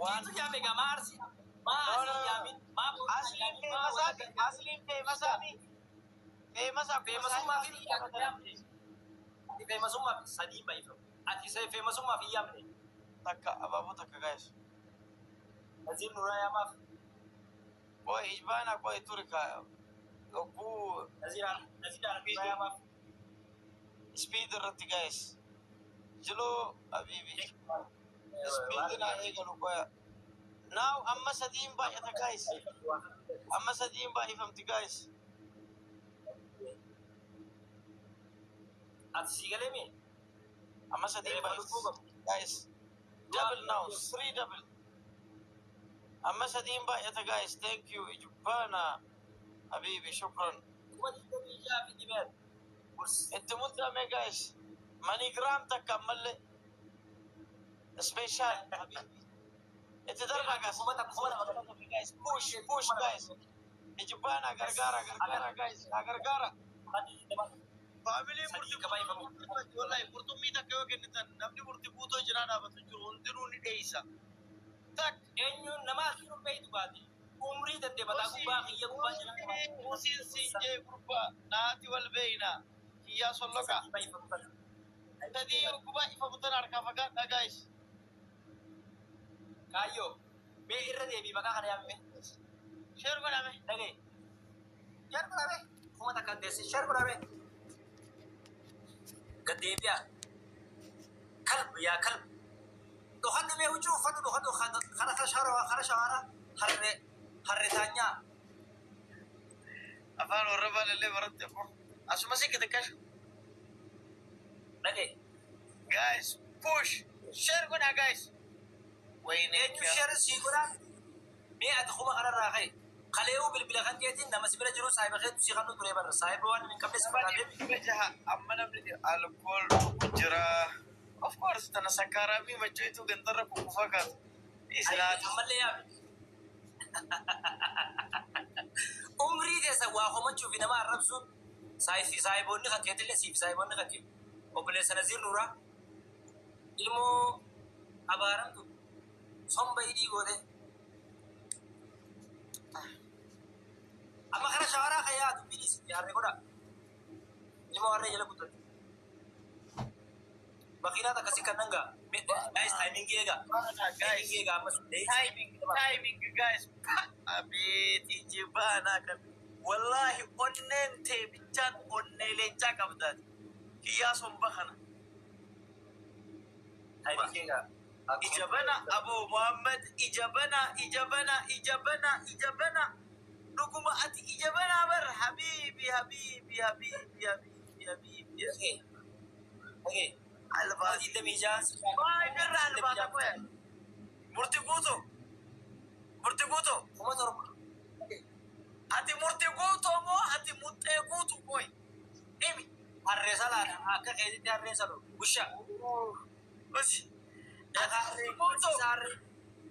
Waan Siitu yaame gaa maa arsii maa No, asii no, no. yaamin maa boonaa Asliin yaamin maa feemasaami. wallagga yaamin. Asliin feemasaami. Feemasa akkuma Feemasummaa saahiba fi asii biyyaa yaamatan. yaamne. Ati feemasummaa fi sadii baay'ifamu. Ati feemasummaa fi yaamne. Takka abaaboo takka guys. Naziir Nuuraa yaamaaf. Qoy ijbaana qoy turi ka yogguu Naziir Nuuraa yaamaaf. Speed irratti guys. Jiloo habiibi. Speed naa eegalu qoya. Now amma sadiin baay'ata guys. Amma sadiin baay'ifamti guys. Ati sii galee mee? Amma sadiin Reefa lubbuu baay'ifamti qabu. guys. Double now, three double. Amma sadiin baay'ata guys. Thank you ijbaana habiibi shukran. 26,000 dhibeen. Itti muddame guys. MoneyGram takka ammallee. Special habiibi. Itti darbaa guys. 1000 2000. Guys, push, push guys. Ijbaana gargaara gargaara guys. Haa gargaara. Faamiliin Sadii murtii qaba ifamu. guutuu wallahi qurxummii takka yoo kennitan namni murtii guutoo jiraa dhaabatu jiru hundinuu ni dheeysa. Takka. Eenyuun nama asiin beeytu baate. Umrii tante mataa gubbaa kiyya gubbaa jira. Usiin siin jee gurbaa naati wal beeyna. Kiyyaa solloqa. Sadii baay'ifamu. Sadii gubbaa ifamutan harkaa fagaadha guys. Kaayyoo mee irra deebii maqaa kana yaamne. Share godhame. Dhagaye. Share godhame. 1000 deessi share godhame. Gad deebi'a. Kalb yaa kalb. Dhokadhu mee huccuu uffadhu dhokadhu kara shawara kara shawara harree harree taanyaa. Afaan warra baalallee baratte ammoo. Asuma siqite kashu. Dhagaye. Guys, push. Share godhaa guys. Wayne. Eenyu share sii godhaa? Mee ati kuma kanarraa ka'e. Kalee'uu bilbila kan keetiin nama si bira jiru saayiba keetu si kannu ture barra. Saayiba waan hin qabne si fakkaatee. 600 amma namni alkool dhugu jira. Of course tana sakkaaraamii machoitu gandarra kukkufaa kaatu. Islaati. Ammallee yaame. Umrii keessa waa komachuu fi nama arrabsuun saayiboonni kan keetillee siif saayiboonni kan kee. Obboleessa Naziir Nuuraa ilmoo abaaramtu somba hidhii goote. Amma kana shawaraa kan yaadu bilis harree godha. Ilmoo harree jala guddatu. Makiinaa akkasii kan dhangaa. Guys, timing eegaa. Timing eegaa ammas. Timing, timing guys. Abeeti jibaanaa kan. Wallaahi onneen tee bichaan onnee leencaa qabdaati. Kiyyaa somba kana. Timing eegaa. Ija bana Abu Muhammad ija bana ija bana ija bana ija bana. Dhuguma ati ija banaa bar habiibi habiibi habiibi habiibi habiibi. Okay. Albaati. 26. Baay'ee irraa albaata qoya. Murti guutuu. Murti guutuu. 7000. Ati murti guutuu moo ati muxxee guutuu qoy. Himi. Harree salaadha. Akka keetitti harree salu. Busha. Usi. Ati murti guutuu. Barsiisa harree.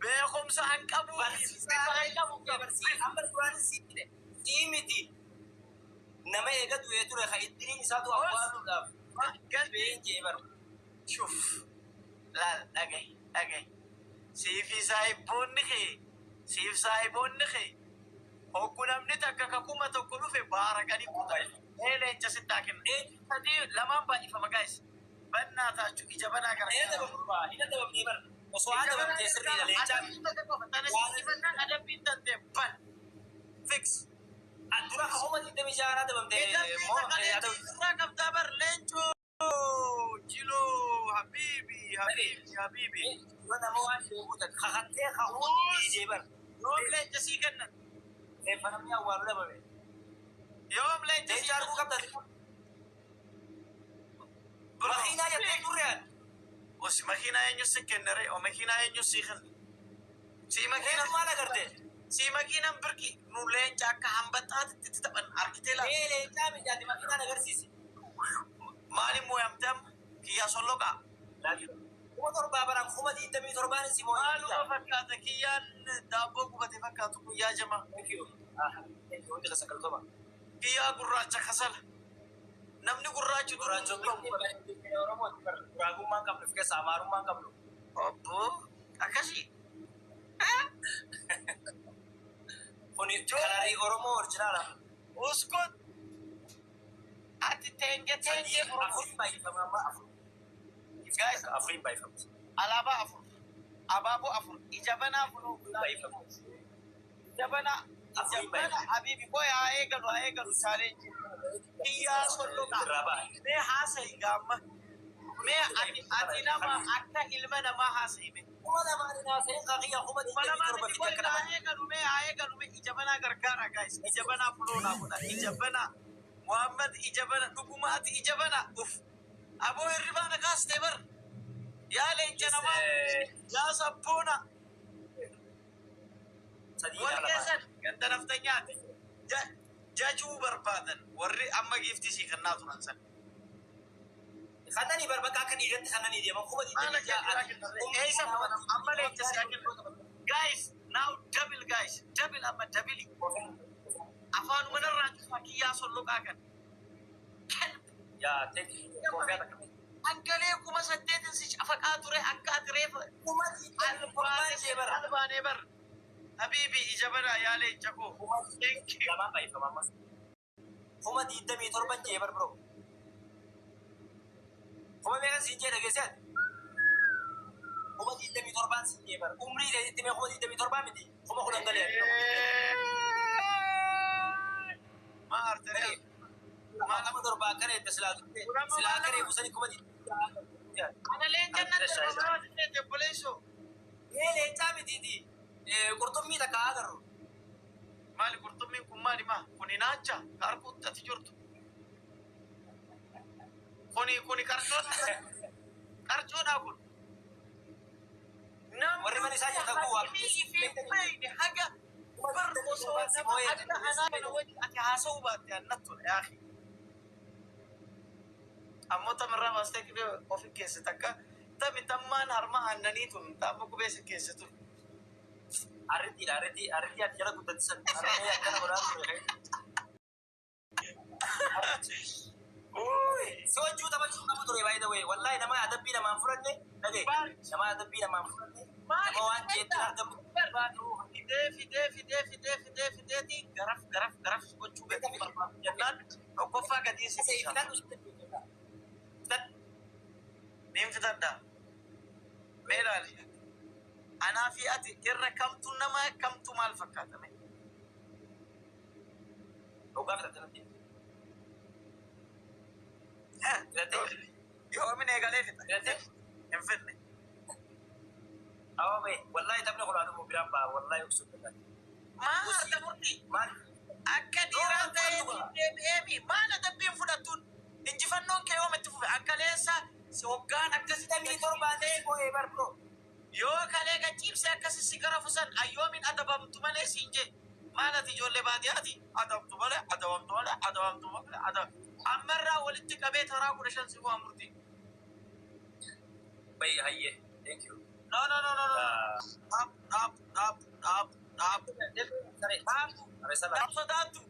Beekumsa an qabuu fi Barsiisa bifa harree. an qabu qaba. Barsiisa. Amma duraan sii fide. Sii miti. Nama eega du'ee ture kan iddiriin isaatu awwaaluudhaaf. Galbii. Been jee bara. Shuf. Laal dhagahi dhagahi. Siifi saahiboonni kee siif saahiboonni kee hoggu namni takka ka 1000 dhufe baara gadi kutan. Ee leenca sittaa kenna. Sadii lamaan baay'ifama guys. Bannaa taachuu ija banaa Hin gara. adabamtu baa. Hin adabamnee bara. Osoo adabamtee sirriidha leencaa. Adabbiin takka qofa. Tana siifannaan adabbiin tantee ban. Fix. Dura 26,000 adabamtee Adabbiin moo takka leencoo irraa qabdaa bar leencoo. Jiloo habiibi habiibi habiibi. Dura nama waan sheekuutan kakattee kakuu dhiisee bara. Yoom leenca sii kennan? Reeffa namni awwaalu dhabame. Yoom leenca sii Leenca arguu qabda. Makiinaa jettee turre ani. Osi makiinaa eenyu si kennere? O makiinaa eenyu sii kenne? Sii makiinaa Reefu maal agarte? Sii makiinaan birki nu leenca akka hambaxaatitti itti taphan arkitee laata? Mee leencaa mijaati makiinaan agarsiisi. Maaliin mooyamte amma? Kiyyaa solloqaa? 7000 baraan 27,000 si Maaluma moo'ee. fakkaata kiyyaan daabboo gubate fakkaatu guyyaa jama. Thank you. Thank you. Hundi keessa galatooma. Kiyyaa gurraacha kasala. Namni gurraachi Gurraachonni Oromooti bara. Guraagummaan qabnu of keessaa Amaarummaan qabnu. Obbo akkasii. Oromoo original. Uskut. Ati teenge teenge Oromoo. Afuriin baay'ifama amma afur. Guys, Afuriin baay'ifamti. Alaabaa afur. Abaaboo afur. Ija banaa afur. Baay'ifamti. Ija banaa. Ija Afuriin banaa. baay'ifamti. Habibi qoy haa eegalu, haa eegalu challenge. Kiyyaa solloqaa. Irraa ba'a. Mee haasa'i gaamma. Mee ati nama akka ilma namaa haasa'i mee. 2000 haasa'in kaakiyya kuma Kuma digdamii lamaa torba miti fide qoy akka haa nama. eegalu mee, haa eegalu mee. Ija banaa gargaara guys. Ija banaa follow naa godha. Ija banaa. Muhammad ija banaa, dhuguma ati ija banaa. Uf. Aboo, hirribaa na kaastee bar. Yaa leenca namaa. Yaa sabboona. Sadii Warri lama. keessan ganda naftanyaati. Jajuu barbaadan warri amma giiftii sii kennaa turan san. Kannanii bar bakka akka dhiiratti kannanii deeman kuma Maal digdamii akka ja'a. kennan? Eessa fuudhan? Amma leenca si kennu. Guys, now double guys, double amma double. Afaanuma narraa cufaa kiyyaa solloqaa kan. Kalb. Yaa thank you. Angalee 8000 si cafaqaa ture akka ati reefa 27,000 jee bara. albaanee bar. Habibi, ija banaa, yaa leenca koo. Thank you. Lamaan baay'ifama amma. 27,000 jee bar bro. Kuma meeqa siin jee dhageessee ati? 27,000 siin jee bar. Umrii keetitti mee 27,000 miti. 10,000 galee. Maa artee? Kuma 7 akkana jette silaa turte. Silaa akka reefu sanii 26,000. Ana leenca nan darba obboleessoo. Mee leencaa mitiiti. Qurxummii takka agarru. Maali qurxummiin kun, maali maa? Kuni naacha ka harkuutti ati jirtu. Kuni qarcoodha. Qarcoodha kun. Namni Warri mana isaa jirtan kun waa beekne haga bar osoo nama akka anaa kana wajji ati haasa'uu baatte annattu yaa akhi. Ammoo tamirraa baastee qibee ofi keesse takka tami tammaan harma aannanii tun taama qubee si keesse tun. Arrittiidha, arrittii, arrittii ati jala guddatisan. Harree akkana godhaa ture. Si wajjuu taphachuu qabu ture, by the way. Wallahi nama adabbii namaan fudhanne dhagaye. Nama adabbii namaan fudhanne. Nama waan jeetti argamu. Fidee fidee fidee fidee fidee fideetii garaf garaf garaf gochuu beeku barbaadu jennaan tokkoffaa gatii si dhiisa. Niin fitadha. Mee ilaali. Anaa fi ati irra kamtu nama kamtu maal fakkaata mee? Dhugaa fitatte natti. Filattee? Yoomin eegalee fixa? Filattee? Hin fidne. Awwa bee, wallahi taphni kun haadha biraan ba'a, wallahi obsu billahi. Maal harka murtii? Maal? Akka dhiiraa ta'ee deebi'eemi maal adabbiin fudhattuun injifannoon kee yoom itti fufe akka leessa si hoggaan akkasi 27 ta'e boo'ee bar bro. Yoo kalee gachiibse akkasi si gara fusan ayyoomin adabamtu malee siin jee, maal ati ijoollee baadiyyaati, adabamtu malee, adabamtu malee, adabamtu malee, adab ammarraa walitti qabee taraa 15 si bu'aa murtii. Bayyi hayyee. Thank you. No, no, no, no, no. Dhaab, dhaab, dhaab, dhaab, dhaab. Saree. Dhaab. Saree salaa. Dhaab sodaattu.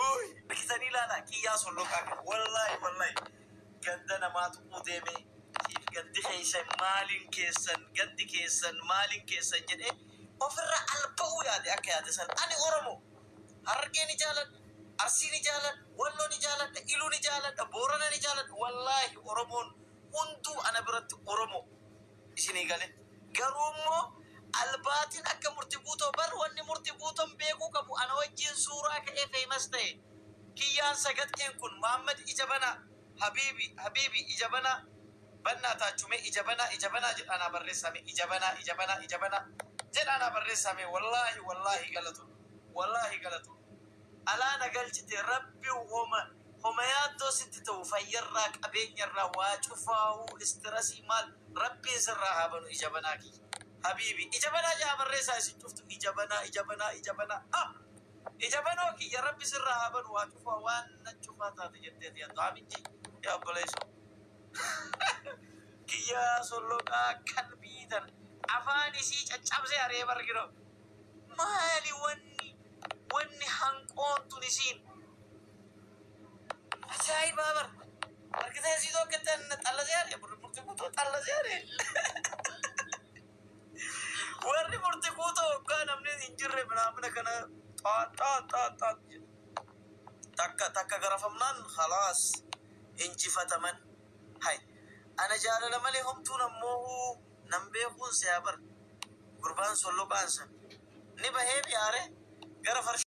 Uy, harkisanii ilaala kiyyaa solloqaa kan, wallahi wallahi ganda namaatu deeme siif gandi keessan maaliin keessan, gandi keessan maaliin keessan jedhee ofirra alba'uu yaade akka yaade san. Ani Oromo Harargee ni jaaladha, Arsii ni jaaladha, Walloo ni jaaladha, Iluu ni jaaladha, Boorana ni jaaladha. Wallahi Oromoon hunduu ana biratti Oromo isinii gale. Garuu immoo albaatiin akka murti guutoo bar wanni murti guutoon beekuu qabu ana wajjin suuraa ka'ee famous ta'e kiyyaan sagaxeen kun Muhammad ija banaa, habiibi, habiibi, ija banaa bannaa taachume, ija banaa, ija banaa jedhanaa barreessame, ija banaa, ija banaa, ija banaa jedhanaa barreessame. Wallaahi wallaahi galatu, wallaahi galatu, alaana galchite rabbi homa homa yaaddoo sitti ta'u fayyarraa qabeenyarraa waa cufaa'uu stress maal rabbiin sirraa haa banu. Ija banaa kiyya habiibi, ija banaa jaa barreessaa isin cuftu, ija banaa, ija banaa, ija banaa, ah ija banoo kiyya, rabbi sirraa haa banu waa cufaa waan na cufaa taate jetteeti yaaddu aamin ji yaa obboleessoo. Kiyyaa solloqaa qalbii tana afaan isii caccabsee aree bargino. Maali wanni hanqoon tun isiin ajaa'ibaa bar argitee isii tokko xallasee aree murtii guutuu xallasee aree. jirre minaamina kana xaa xaa xaa xaa takka takka garafamnaan khalaas injifataman. Hay ana jaalala malee homtuun ammoo nan beekuun siyaa bar gurbaan solloqaan san ni bahee biyaare gara farshoo.